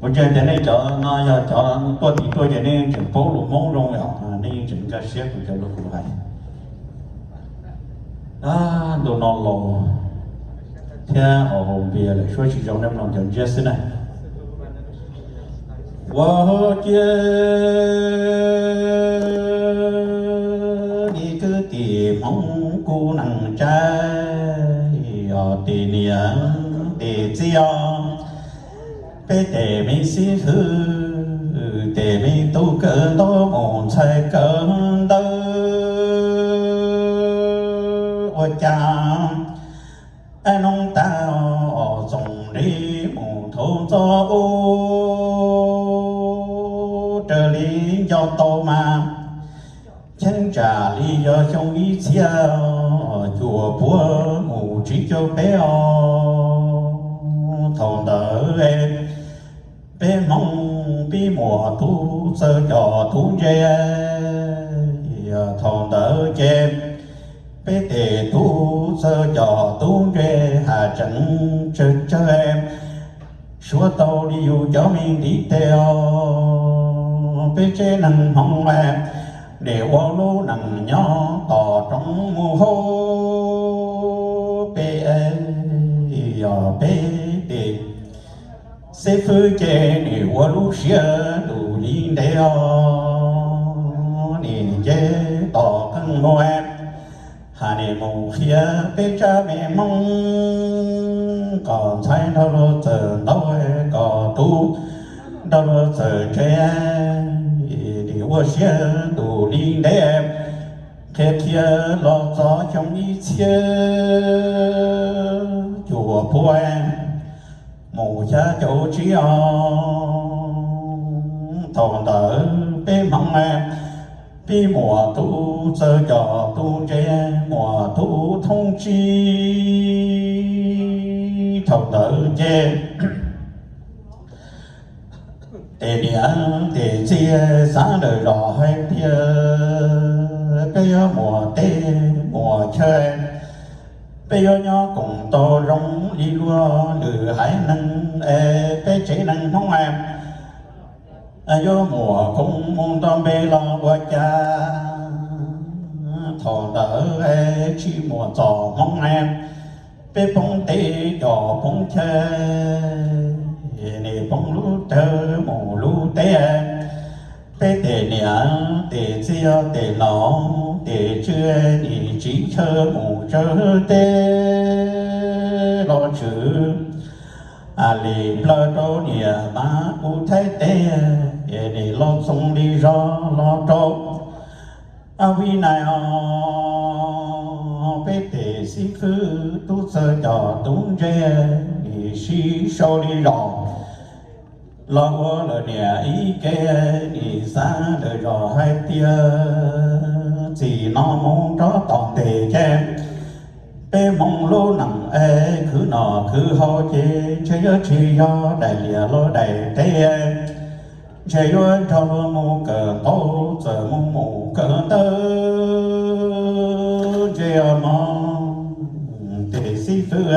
Kuv ntseeg tias nej cov no yog cov tuaj tim tuaj ces nej tseem paub lus Hmoob zoo yom, nej tseem nkag siab kuv cov lus kuv hais. Ntu no laus thiab haus npias lawm, suab tsis zoo, nej mloog cov ntsiab xwb na. Ua ciav ib kwv tij Hmoob kuv neej tsa, os tis niam tis txiv os, peb tes me xib fwb, tes me tub kawm ntaub mus ntxhais kawm ntawv, ua cas noob tas txoos nti mus thaum ntxov ub, raws li nco tau mas cheeb tsam li yog xyoo ib txhiab cuaj puas mus tsib caug peb os. Thaum ntawd peb Hmoob pib muaj tub txawj coj tub ntse. Thaum ntawd ces peb tes tub txawj coj tub ntse has tseem tsawg tsawg, suav tau li yus cov me ntiv tes os. Peb tsev neeg Hmoob nim ua lub neej nyob tom roob mus hauv, peb, yog peb tes xib fwb ces nim ua lub siab lus li ntev os, nim nce tom qeej muag, hais nim mus qhia peb tsab me Hmoob kom ntxhais nrog luag txawm ntaub, kom tub nrog luag txawm ntse, nim ua siab lus li ntev, qhia qhia los txog xyoo ib txhiab cuaj puas mus xya caum tsib os. Thaum ntawd peb Hmoob pib muaj tub txawj coj tub ntse, muaj tub thoob tsib. Thaum ntawd ces tes niam tes txiv xav lawm zos hais tias peb yuav muaj teb muaj chaw, peb yuav nyob koom tau zoo li luag lwm haiv neeg es peb tsev neeg Hmoob yuav muaj koob mus nto npe los ua cas. Thaum ntawd tsis muaj txoj hmoov, peb poob teb coj poob chaw, nim poob lub tawg mus lub teb. Peb tes niam tes txiv yog tes nom tes tswv, nim tsiv chaw mus tsawv teb los tshwm li plaws rau niam mas kuv Thaib teb, nim los txoos li zog los rau Vib Nais os. Peb tes xib fwb tub txawj coj tub ntse, nim sib sau li zos los ua lawm niam ib ke, nim xav lawm zos hais tias txij no mus rov tom ntej ces peb Hmoob lub neej es khwv noj khwv haus ces ntshe yuav tsis yog daim lias los daim teb, ntshe yuav nrog luag mus kawm ntaub, txawm mus mus kawm ntawv. Ntshe os mog, tes xib fwb,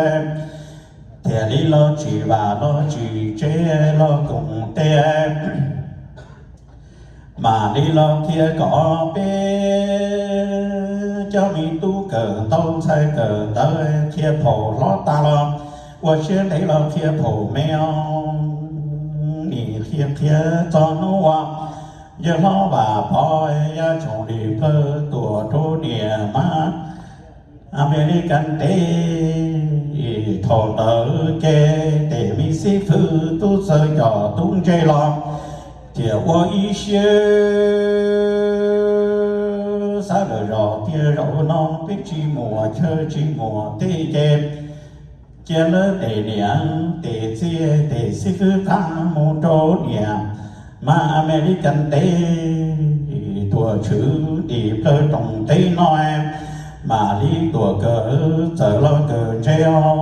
thiaj li los tsis vam los tsis tsev los koom tes, mam li los qhia kom peb cov me tub kawm ntaub ntxhais kawm ntawv, qhia phaum hlob tas los ua siab ntev los qhia phaum me os. Nim qhia qhia txog hnub uas yawg hlob Vam Pov Yaj Tshoo Lis Plawg tuaj rau niam mas Amelikas teb. Thaum ntawd ces tes me xib fwb tub txawj coj tub ntse los tias ua ib siab xav lawm zos tias zaum no peb tsis muaj chaw tsis muaj teb ces cia lawv tes niam tes txiv tes xib fwb qab mus rau niam mas Amelikas teb, tuaj tshwm dim plawg rooj teb no, mam li tuaj kawm txawm los kawm ntse os.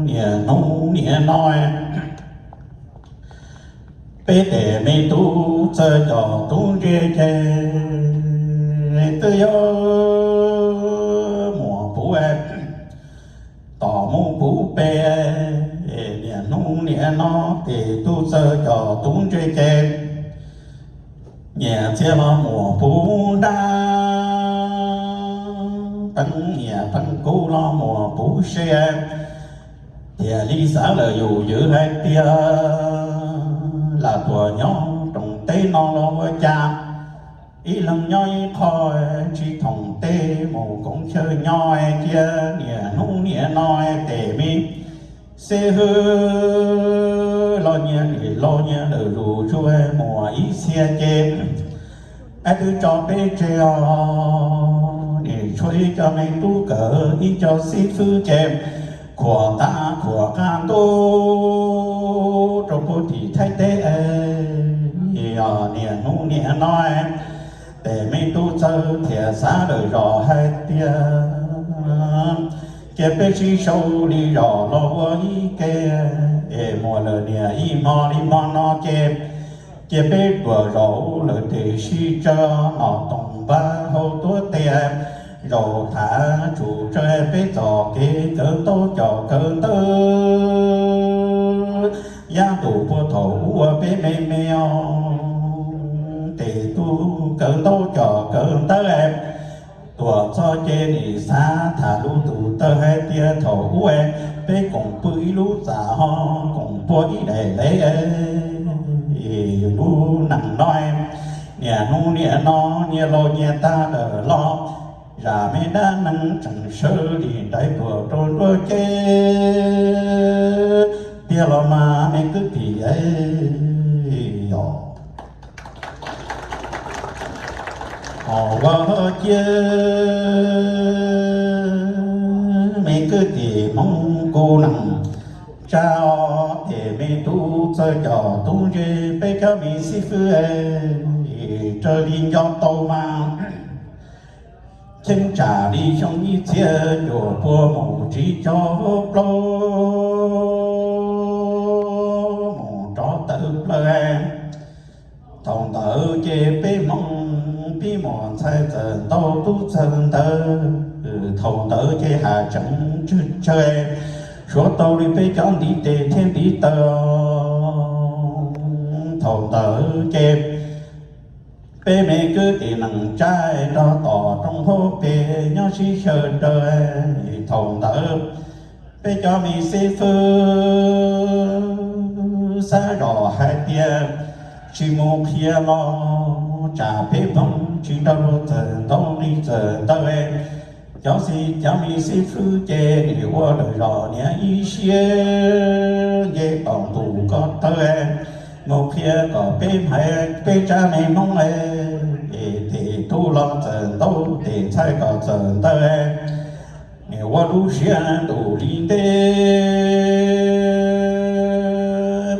Niaj hnub niaj no peb tes me tub txawj coj tub ntse ces twb yuav muaj puv tom mus puv pem niaj Hnub niam no ces tub txawj coj tub ntse ces nyias txiav los muas puv nrab, peeb nyias peeb kub los muas puv se. Thiaj li xav lawm yus ywm hais tias lam tuaj nyob rooj teb no los ua cas ib leeg nyob ib qho, tsis thoom tej mus koom chaw nyob cia niaj hnub niaj no. Ces me xib hwb los nyias nim los nyias lawm lus tsuas muaj ib txhia ces, es twb tso peb tseg os, nim tshuav ib co me tub kawm ib co xib fwb ces khuam ntav khuam qab ntuj rau puag tim Thaib teb. Yog niaj hnub niaj no, ces me tub txawj thiaj xav lawm zos hais tias, ces peb sib sau li zos los ua ib ke, es muaj lawm niaj ib hmo li hmo no ces, ces peb tuaj zaum lawm tes sib tsawg, nom toom npab hau tuab tes, zaum thav tsum tsawg peb txoj kev kawm ntaub coj kawm ntawv. Yav ntuj puag thaum ub uas peb me me os, ces tub kawm ntaub coj kawm ntawv, tuaj txog ces nim xav tham lub ntuj tawg hais tias thaum ub peb koom pw ib lub txaj ho koom puag ib daim lev. Lub neej no, niaj hnub niaj no, nyias laus nyias tag lawm los, zaj me dab neeg tseem sawv li nraim tuaj rau nruab cev tiag los mas me kwv tij. Yog ho ua cia me kwv tij Hmoob kuv neej tsa os, ces me tub txawj coj tub ntse peb cov me xib fwb, raws li nco tau mas cheeb tsam li xyoo ib txhiab cuaj pua mus tsib caug plaub mus rov tawm plaws. Thaum ntawd ces peb Hmoob pib muaj ntxhais txawj ntau tub txawj ntawv, thaum ntawd ces hav tseem tsawg tsawg, suav tau li peb cov ntiv tes thiab ntiv taw. Thaum ntawd ces peb me kwv tij neej tsa rov tom rooj hauv pes nyob sib xyaw raws. Thaum ntawd peb cov me xib fwb xav zoj hais tias tsis mus qhia los tsam peb Hmoob tsis nrog luag txawj ntau li txawj ntawv. Cov xib cov me xib fwb ces nim ua lawm zos niaj ib siab nce tom ntuj ko taw mus qhia kom peb hmais peb tsab me Hmoob es tes tub los txawj ntau tes ntxhais kom txawj ntawv. Nim ua lub siab ntuj li ntej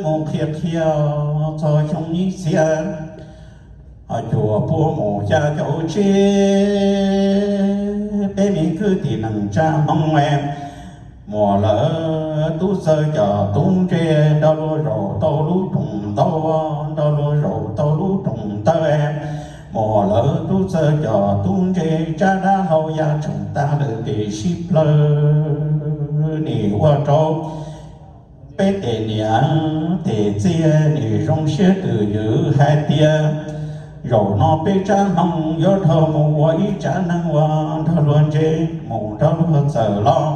mus qhia qhia txog xyoo ib txhiab cuaj pua mus xya caum tsib, peb me kwv tij neej tsa Hmoob muaj lawv tub txawj coj tub ntse nrog luag zaum tau lub rooj ntau, nrog luag zaum tau lub rooj ntawv. Muaj lawv tub txawj coj tub ntse tsab dab hlau ya tseem tag lawm tes sib plawg. Nim ua rau peb tes niam tes txiv nim zoo siab twj ywm hais tias zaum no peb tsab Hmoob yuav dhau mus ua ib tsab neeg ua nrog luag ntse mus nrog luag txawj los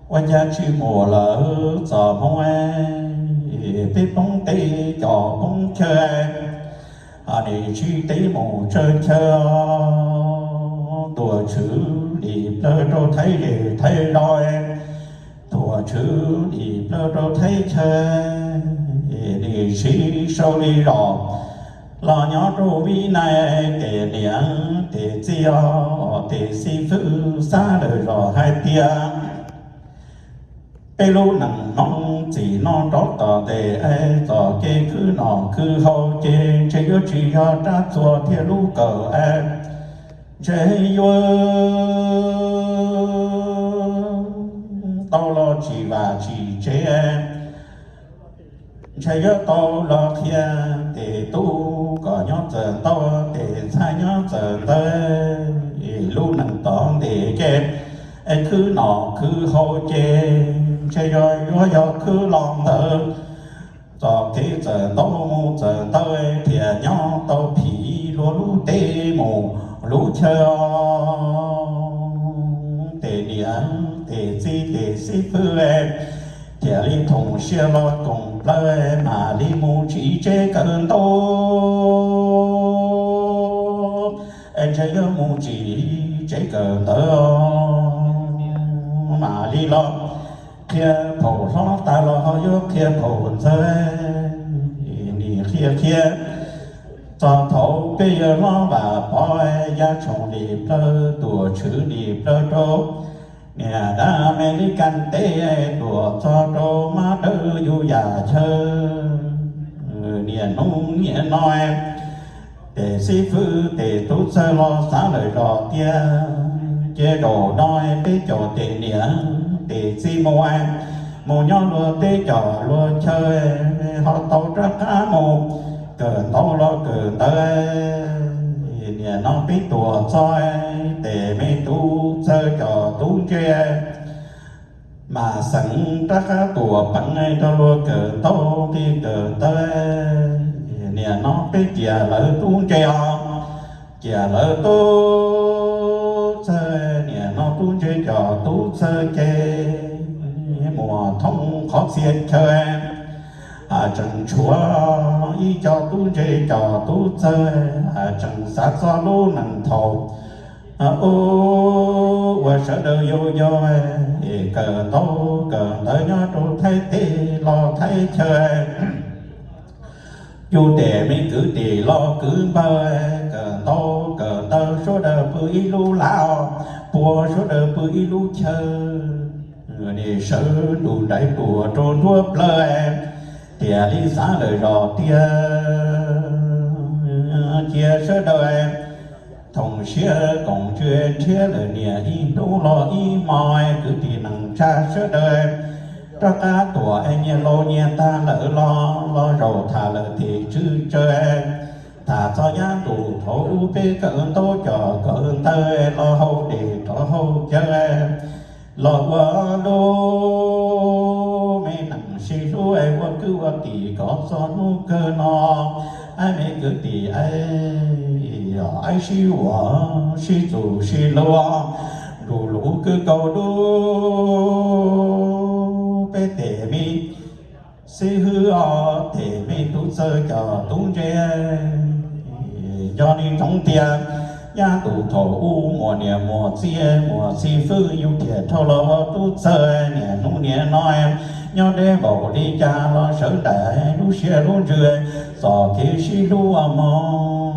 ua cas tsis muaj lawv txoj hmoo. Peb poob teb coj poob chaw, nim tsis teb mus tsawg chaw, tuam tshwm dim plawg rau Thaib zej Thaib zos, tuam tshwm dim plawg rau Thaib chaw, nim tsis sau li zos los nyob rau Vib Nais. Tes niam tes txiv os, tes xib fwb xav lawm zoj hais tias peb lub neej Hmoob txij no rov tom ntej es txoj kev khwv noj khwv haus ces ntshe yuav tsis yog rab txuas thiab lub kawm es ntshe yuav tau los tsis vaj tsis tsev, ntshe yuav tau los qhia tes tub kom nyob txawj ntau, tes ntxhais nyob txawj ntawv, lub neej tom ntej ces es khwv noj khwv haus ces ntshe yog yuav yog khwb los ntawd. Txoj kev txawm ntaub mus txawm ntawv, thiaj nyob tau phim luag lub teb mus lub chaw. Tes niam tes txiv tes xib fwb thiaj li thoom siab los koom plawv, mam li mus tsim tsev kawm ntaub. Es ntshe yuav mus tsim tsev kawm ntawv, mam li los qhia phaum hlob tas los ho yuav qhia phaum ntxawg. Nim qhia qhia txog thaum peb yawg hlob Vam Pov, Yaj Tshoom nim plawv, Tuam Tshwv nim plawv rau niam dab Amelikas teb, Tuam txog rau Mab Dawb Yus Yam chaw. Niaj hnub niaj no, tes xib fwb tes tub txawg los xav lawm zog tias, ces zaum no peb cov tes niam tes txiv mus, mus nyob luag teb cov luag chaw, ho tau rov qab mus kawm ntaub los kawm ntawv. Niaj no peb tuam txog, tes me tub txawg cov tub ntse mas xeem rov qab tuam peev nrog luag kawm ntaub nqi kawm ntawv. Niaj no peb cia lawv tub ntse os, cia lawv tub txawg, niaj no tub ntse cov tub txawg ces muaj thoob qhov txhia chaw, ha tseem tshuav ib co tub ntse cov tub txawg, ha tseem xav txog lub neej thaum ub uas sawv daws yau yau, kawm ntaub kawm ntawv nyob rau Thaib teb los Thaib chaw. Yus tes me kwv tij los kwv npawg, kawm ntaub kawm ntawv sawv daws pw ib lub lav, puag sawv daws pw ib lub chaw. Nim sawv ntuj nraim tuam rau nruab plawv, tiam li xav lawm zog tiag. Cia sawv daws thoom siab koom ntsws nrhiav lawm niam ib hnub los ib hmo, kwv tij neej tsa sawv daws rov qab tuam es nyias laus nyias tag lawm los los zaum tham lawm tim tswv tsawv. Tham txog yav ntuj thaum ub peb kawm ntaub coj kawm ntawv los hau dej rov hau cawv, los ua lub me neej sib hlub ua kwv ua tij kom txog hnub kawg no. Aib me kwv tij aib, aib sib ua sib txuj sib luag, nrug lub kwv kaus dub, peb tes me xib hwb os, tes me tub txawg cov tub ntse. Nco li ntsoov tias yav ntuj thaum ub muaj niam muaj txiv muaj xib fwb, yus thiaj dhau los ua tub txawg. Niaj hnub niaj no nyob deb npaum li cas los sawv daws lub siab lub ntsws, txoj kev sib hlub ua mog.